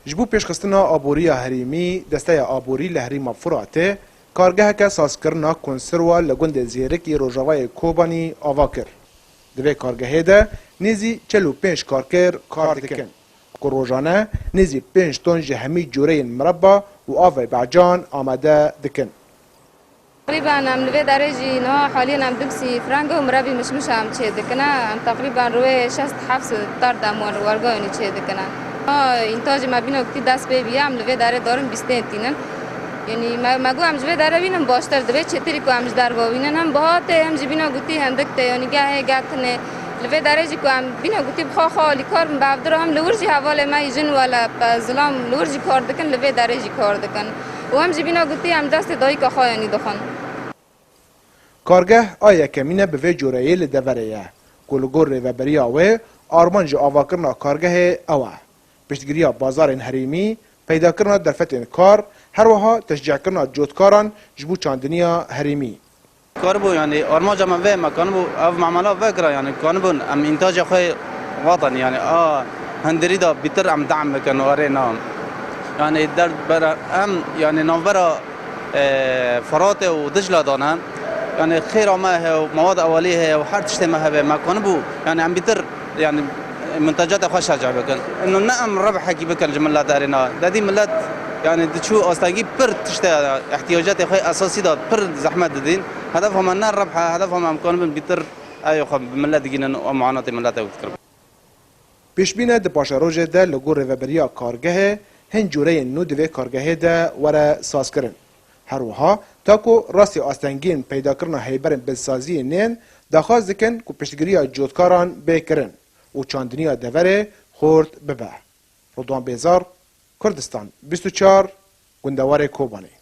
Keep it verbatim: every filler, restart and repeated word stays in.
Ji bo pêşxistina aboriya herêmî, Desteya Aborî li herêma Furatê kargeheke sazkirina konserwa li gundê Zêrikî rojavayê Kobanî ava kir. Di vê kargehê de nêzî çil û pênc karker kar dikin, ku rojane nêzî pênc ton ji hemî cureyên mireba û avê becan amade dikin. Teqrîben em li vê derê jî niha haliyen em du sî freng û mirebî mişmiş em çê dikine. Em teqrîben rûyê şest heft tar dem wer-, wergoyonî çê dikine. Ha, întajê me bîno gotî dest pê bîye, em li vê derê darin bîstên tînin. Yanî me, me got em ji vê derê bînin baştir, divê çêtirî ku em ji derve bînin hem bihatê hem jî bîno gotî hindik tê, yanî gehê geh tinê. Li vê derê jî ku em bîno gotî bi xwe xwe alîkar bin, bi hevdira hem li wir jî hevalê me yî jin wele pe zilam li wir jî kar dikin, li vê derê jî kar dikin. Û em jî bîna gotî em destê dayika xwe yanî dixwin. Kargeh a yekemîn e bi vê cureyê li deverê ye, ku li gor rêveberiya wê armanc ji avakirina kargehê ew e, piştgiriya bazarên herêmî, peydakirina derfetên kar, her wiha teşcîhkirina cotkaran ji bo çandiniya herêmî. Karibû, yanî armanca me vê me, kanibû ev mamela vekira, yanî kanibûn em întaca xwe vatin, yanî a hundirî de bîtir em dam bikin û erê na. Yanî derbera em, yanî navbera, e, Firatê û Dicla de ne. Yanî xêra me heye û mewad ewelî heye û her tiştê me hebe, me kanibû, yanî em bîtir Yanî, muntecatê xwe şerca bikin. Ino ne em rebhekî bikin ji millet erê na. Dedî millet, yanî, diçû astengî pir tiştê, ihtiyacatê xwe esasî de pir zehmet didîn. Hedefa me ne rebh e, hedefa me em kanibin bîtir, ew xwe bi millet digînin û muanatê milletê wî dikirin. Pêşbîn e di paşerojê de li gor rêveberiya kargehê hin cureyên nû di vê kargehê de were sazkirin. Her wiha, ta ku rastî astengiyên peydakirina heyberên bidsaziyê nên, daxwaz dikin ku piştgiriya cotkaran bê kirin û çandiniya deverê xurt bibe. Ridwan Bêzar, Kurdistan bîst û çar, Gundewarê Kobanê.